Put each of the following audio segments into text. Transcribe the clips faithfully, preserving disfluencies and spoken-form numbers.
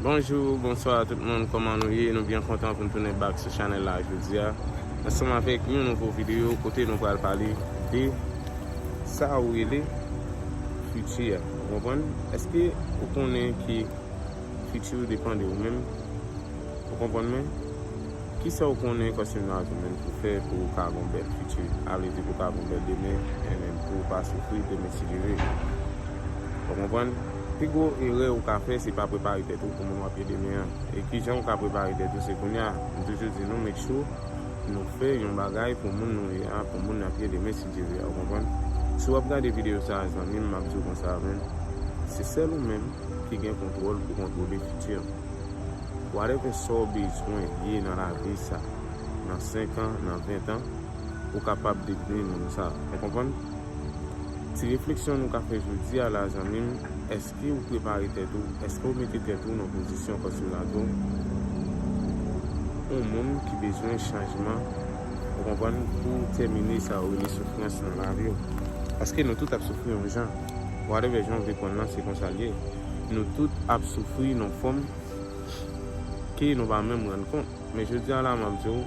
Bonjou, bonswa tout moun, kòman nou ye? Nou byen kontan pou n tounen back sou chanèl la jodi a, ansanm avèk yon nouvo videyo kote nou pral pale de sa ou rele fiti a. Ou konprann? Èske ou konnen ke fiti ou depann de ou menm? Ou konprann mwen? Kisa ou konnen kòm sila tou menm pou fè pou ou ka gon bèl fiti? A vle di pou ou ka gon bèl demen, e menm pou ou pa soufri demen si Dye vle. Ou konprann? Pi gwo erè ou ka fè, se pa prepare tèt ou pou moun w ap ye demen an. E kijan ou ka prepare tèt ou? Se kounye a, m toujou di nou, make sure nou fè yon bagay pou moun nou ye a, pou moun n ap ye demen si Dye vle a. Ou konprann? Si w ap gade videyo sa a, zanmi m, m ap di w konsa, men, se sèl ou menm ki gen kontwòl pou kontwole fiti w. Whatever sa w bezwen ye nan lavi sa, nan senk an, nan ven an, ou kapab devni moun sa. Ou konprann? Ti refleksyon nou ka fè jodi a la, zanmi m, èske ou prepare tèt ou? Èske ou mete tèt ou nan pozisyon kòm si w ta di yon moun ki bezwen chanjman, ou konprann, pou tèmine sa yo rele soufrans nan lavi w? Paske nou tout ap soufri yon jan. Whatever jan w vle pran l lan, se konsa l ye. Nou tout ap soufri nan fòm ke nou pa menm rann kont. Men jodi a la, m ap di w,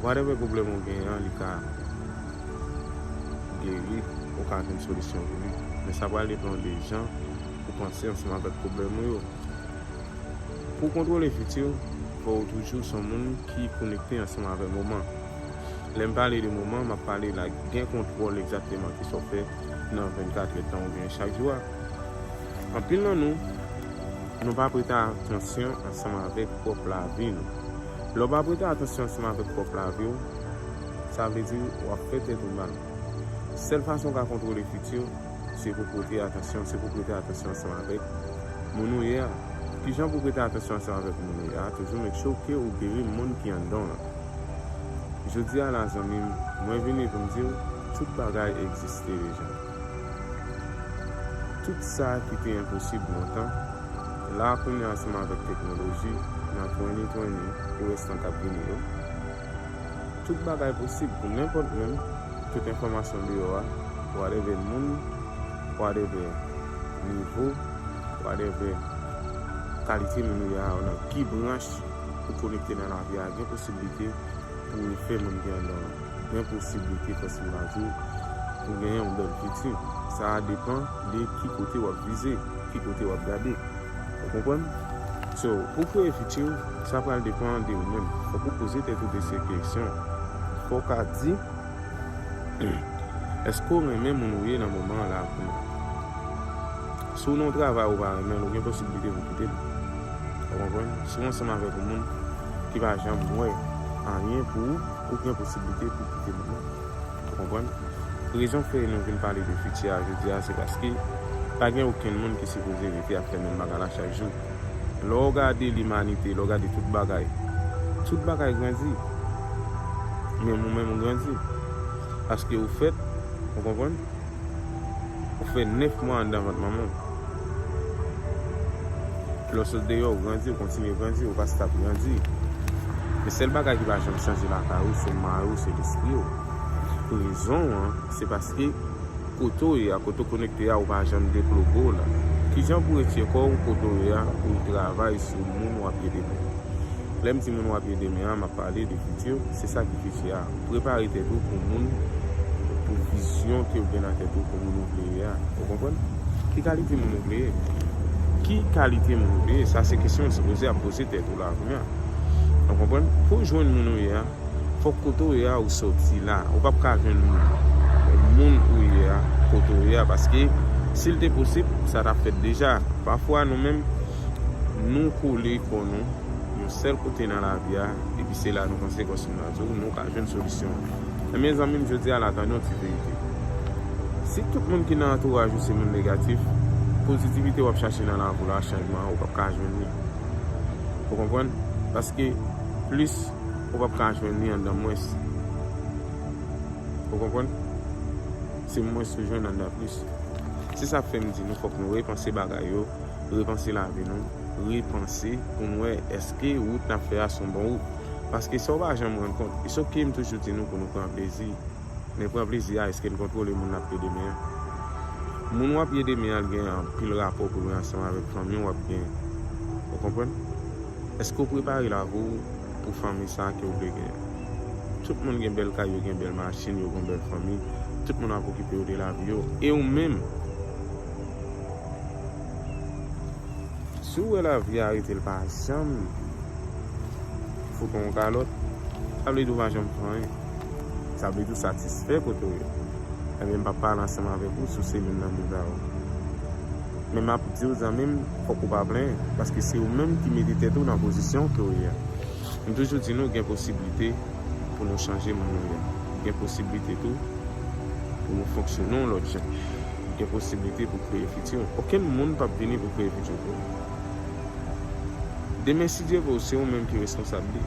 whatever pwoblèm ou genyen an, li ka geri, ou ka jwenn solisyon pou li. Men sa pral depann de jan ou panse ansanm avèk pwoblèm ou yo. Pou w kontwole fiti w, fò w toujou se yon moun ki konekte ansanm avèk moman. Lè m pale de moman, m ap pale la gen kontwòl egzakteman ki sa w fè nan vennkat èdtan oubyen chak jou a. Anpil nan nou, nou pa prete atansyon ansanm avèk pwòp lavi nou. Lè w pa prete atansyon ansanm avèk pwòp lavi w, sa vle di w ap fè tèt ou mal. Sèl fason w ka kontwole fiti w, se pou w prete atansyon, se pou w prete atansyon ansanm avèk moun ou ye a. Kijan pou w prete atansyon ansanm avèk moun ou ye a? Toujou make sure ke ou geri moun ki anndan w lan. Jodi a la, zanmi m, mwen vini pou m di w, tout bagay egziste deja. Tout sa ki te enposib lontan, la kounye a ansanm avèk teknoloji, nan twenty twenty, pou restan k ap vini yo, tout bagay posib pou nenpòt moun. Tout enfòmasyon deyò a, whatever moun, whatever nivo, whatever kalite moun ou ye a, nan ki branch ou konekte nan lavi a, gen posiblite pou refè moun ki anndan an. Gen posiblite, fasilman di, pou genyen yon bèl fiti. Sa a depann de ki kote w ap vize, ki kote w ap gade. Ou konprann? So, pou kreye fiti w, sa pral depann de ou menm. Fòk ou poze tèt ou de se kesyon. Fòk ou ka di, èske w renmen moun ou ye nan moman an la kounye a? Si w nan yon travay ou pa renmen l, ou gen posiblite pou kite l. Ou konprann? Si w ansanm avèk yon moun ki pa janm wè anyen pou ou, ou gen posiblite pou kite moun nan. Ou konprann? Rezon k fè nou vin pale de fiti a jodi a, se paske pa gen okenn moun ki sipoze rete ap fè menm bagay la chak jou. Lè w gade limanite, lè w gade tout bagay, tout bagay grandi. Menm ou menm ou grandi. Paske ou fèt, ou konprann? Ou fè nèf mwa anndan vant manman w. Lè w sot deyò, ou grandi, ou kontinye grandi, ou pa stop grandi. Men sèl bagay ki pa janm chanje lakay ou, se mari w, se lespri w. Rezon an, se paske kote w ye a, kote w konekte a, ou pa janm deploge w la. Kijan pou w retire kò w kote w ye a, pou w travay sou moun w ap ye demen? Lè m di moun w ap ye demen an, m ap pale de fiti, se sa ki fiti a. Prepare tèt ou pou moun, pou vizyon ke w gen nan tèt ou, pou moun ou vle ye a. Ou konprann? Ki kalite moun ou vle ye? Ki kalite moun ou vle ye? Sa se kesyon w sipoze ap poze tèt ou la kounye a. Ou konprann? Pou w jwenn moun ou ye a, fòk kote w ye a ou sòti la. Ou p ap ka jwenn moun ou ye a kote w ye a, paske si l te posib, sa t ap fèt deja. Pafwa nou menm, nou kole kò nou yon sèl kote nan lavi a, epi se la nou panse kòm si nou di w, nou ka jwenn solisyon an. Ebyen, zanmi m, jodi a la, tande yon ti verite. Si tout moun ki nan antouraj ou se moun negatif, pozitivite w ap chache nan lavi w la, chanjman an, ou p ap ka jwenn li. Ou konprann? Paske plis, ou p ap ka jwenn li anndan mwens. Ou konprann? Se mwens ou jwenn anndan plis. Se sa k fè m di nou fòk nou repanse bagay yo, repanse lavi nou, repanse pou n wè èske wout n ap fè a se yon bon wout. Paske sa w pa janm rann kont, it's ok, m toujou di nou pou nou pran plezi. Men pran plezi a, èske n kontwole moun n ap ye demen an? Moun w ap ye demen an, l gen anpil rapò pou l gen ansanm avèk fanmi w ap gen. Ou konprann? Èske w prepare lavi w pou fanmi sa a ke w vle gen? Tout moun gen bèl kay, yo gen bèl machin, yo gen bèl fanmi. Tout moun ap okipe yo de lavi yo. E ou menm? Si w wè lavi a rete, l pa janm fout ou yon kalòt, sa vle di w pa janm fè anyen. Sa vle di w satisfè kote w ye. Ebyen, m p ap pale ansanm avèk ou si w se youn nan moun sa yo. Men m ap di w, zanmi m, fòk ou pa plenyen, paske se ou menm ki mete tèt ou nan pozisyon ke w ye a. M toujou di nou gen posiblite pou nou chanje moun nou ye a. Gen posiblite tou pou nou fonksyone yon lòt jan. Gen posiblite pou kreye fiti w. Okenn moun p ap vini pou kreye fiti w pou ou. Demen, si Dye vle, se ou menm ki responsab li.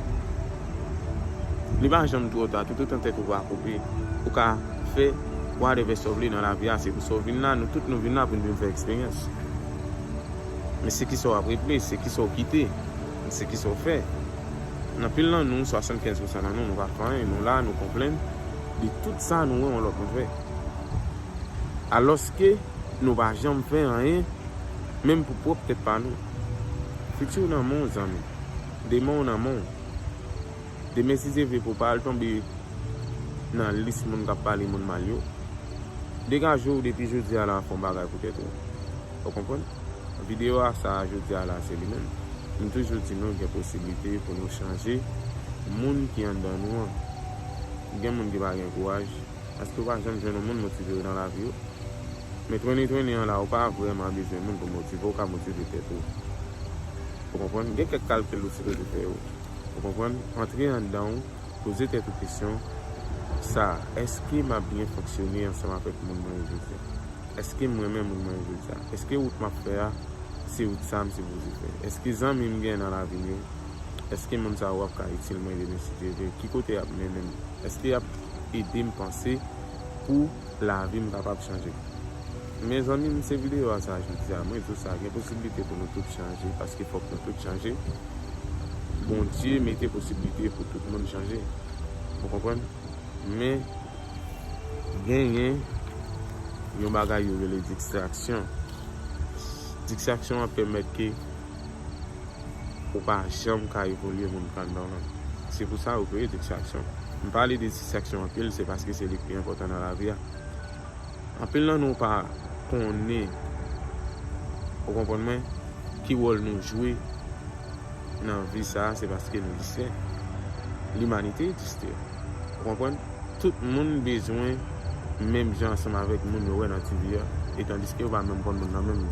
Li pa janm twò ta, toutotan tèt ou pa koupe. Ou ka fè whatever sa w vle nan lavi a, se pou sa w vin la, nou tout nou vin la pou n vin fè eksperyans. Men se kisa w ap regle, se kisa w kite, se kisa w fè. Anpil nan nou, swasannkenz pousan nan nou, nou pa fè anyen, nou la, nou konplenn de tout sa nou wè yon lòt moun fè. Alòske nou pa janm fè anyen, menm pou pwòp tèt pa nou. Fiti w nan men w, zanmi. Demen w nan men w. Demen, si Dye vle, pou w pa al tonbe nan lis moun k ap pale moun mal yo, degaje w depi jodi a la, fè yon bagay pou tèt ou. Ou konprann? Videyo a sa a jodi a la, se li menm. M toujou di nou gen posiblite pou nou chanje moun ki anndan nou an. Gen moun ki pa gen kouraj, paske w pa janm jwenn yon moun motive yo nan lavi yo. Men twenty twenty an la, ou pa vrèman bezwen moun pou motive w, ou ka motive tèt ou. Ou konprann? Gen kèk kalkil ou sipoze fè yo. Ou konprann? Antre anndan w, poze tèt ou kesyon sa a, èske m ap byen fonksyone ansanm avèk moun mwen yo jodi a? Èske m renmen moun mwen yo jodi a? Èske wout m ap fè a, se wout sa a m sipoze fè? Èske zanmi m gen nan lavi m yo, èske moun sa yo ap ka itil mwen demen si Dye vle? Ki kote y ap mennen m? Èske y ap ede m panse pou lavi m kapab chanje? Mezanmi, m se videyo a sa jodi a, mwen di w sa, gen posiblite pou nou tout chanje, paske fòk nou tout chanje. Bondye mete posiblite pou tout moun chanje. Ou konprann? Men, genyen yon bagay yo rele distraksyon. Distraksyon an pèmèt ke ou pa janm ka evolye moun k anndan w lan. Se pou sa yo kreye distraksyon. M pale de distraksyon anpil, se paske se li k pi enpòtan nan lavi a. Anpil nan nou pa konnen, ou konprann mwen, ki wòl nou jwe nan vi sa a, se paske nou distrè. Limanite distrè. Ou konprann? Tout moun bezwen menm jan ansanm avèk moun yo wè nan T V a. E tandiske yo pa menm konn moun nan menm.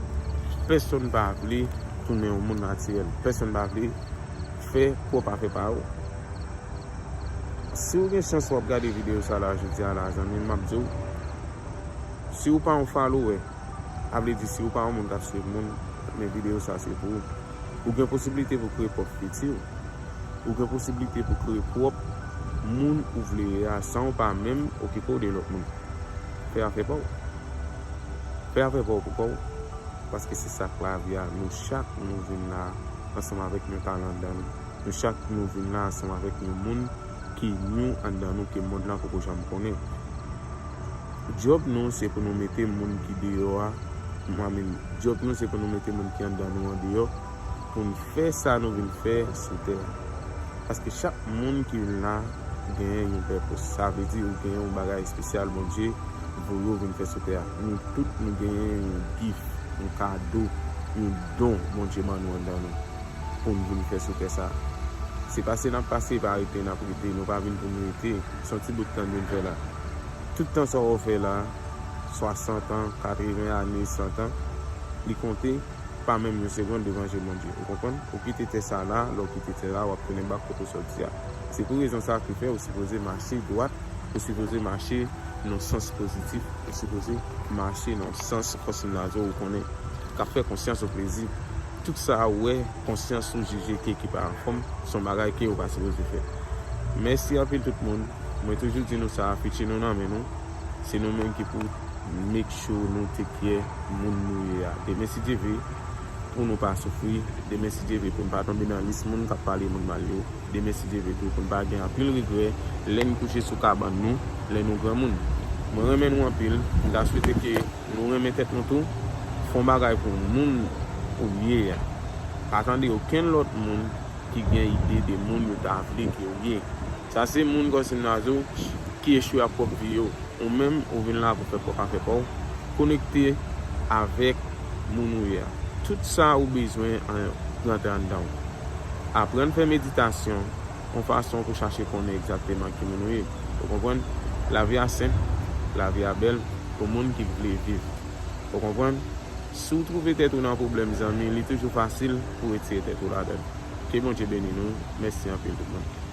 Pèsonn pa vle tounen yon moun natirèl. Pèsonn pa vle fè pwòp afè pa yo. Si w gen chans w ap gade videyo sa la jodi a la, zanmi m, m ap di w, si w pa yon follower, sa vle di si w pa yon moun k ap swiv moun, men videyo sa se pou ou. Ou gen posiblite pou kreye pwòp fiti w. Ou gen posiblite pou kreye pwòp moun ou vle ye a san w pa menm okipe w de lòt moun. Fè afè pa w. Fè afè pa w pou kò w. Paske se sa k lavi a. Nou chak nou vin la ansanm avèk yon talan anndan nou. Nou chak nou vin la ansanm avèk yon moun ki nou anndan nou ke mond lan poko janm konnen. Djòb nou se pou nou mete moun ki deyò a, I mean, djòb nou se pou nou mete moun ki anndan nou an deyò, pou n fè sa nou vin fè sou tè a. Paske chak moun ki vin la genyen yon pèpous. Sa vle di ou genyen yon bagay espesyal Bondye voye w vin fè sou tè a. Nou tout nou genyen yon gif, yon kado, yon don Bondye ban nou anndan nou pou n vin fè sou tè sa a. Se pase n ap pase, pa rete n ap rete, nou pa vin pou n rete. Se yon ti bout tan n vin fè la. Tout tan sa w fè la, swasant an, katreven ane, san an, li konte pa menm yon segonn devan je Bondye. Ou konprann? Ou kite tè sa la, lè w kite tè la, w ap tounen bak kote w sòti a. Se pou rezon sa ki fè ou sipoze mache dwat, ou sipoze mache nan sans pozitif, ou sipoze mache nan sans kòs m la di w ou konnen, k ap fè konsyans ou plezi. Tout sa ou wè konsyans ou jije ke ki pa anfòm, se yon bagay ke ou pa sipoze fè. Mèsi anpil tout moun. Mwen toujou di nou sa, fiti nou nan men nou. Se nou menm ki pou make sure nou take care moun nou ye a. Demen si Dye vle, pou nou pa soufri. Demen si Dye vle, pou n pa tonbe nan lis moun k ap pale moun mal yo. Demen si Dye vle tou, pou n pa gen anpil regrè lè n kouche sou kabann nou, lè nou granmoun. Mwen renmen nou anpil. M ta swete ke nou renmen tèt nou tou. Fè yon bagay pou moun ou ye a. Pa tande okenn lòt moun ki gen ide de moun yo ta vle ke w ye. Sa se moun kòm si m ta di w ki echwe ak pwòp vi yo. Ou menm, ou vin la pou fè pwòp afè pa w. Konekte avèk moun ou ye a. Tout sa ou bezwen an rantre anndan w. Aprann fè meditasyon yon fason pou chache konnen egzakteman ki moun ou ye. Ou konprann? Lavi a senp, lavi a bèl pou moun ki vle viv. Ou konprann? Si w twouve tèt ou nan pwoblèm, zanmi, li toujou fasil pou retire tèt ou ladan l. Ke Bondye beni nou. Mèsi anpil tout moun.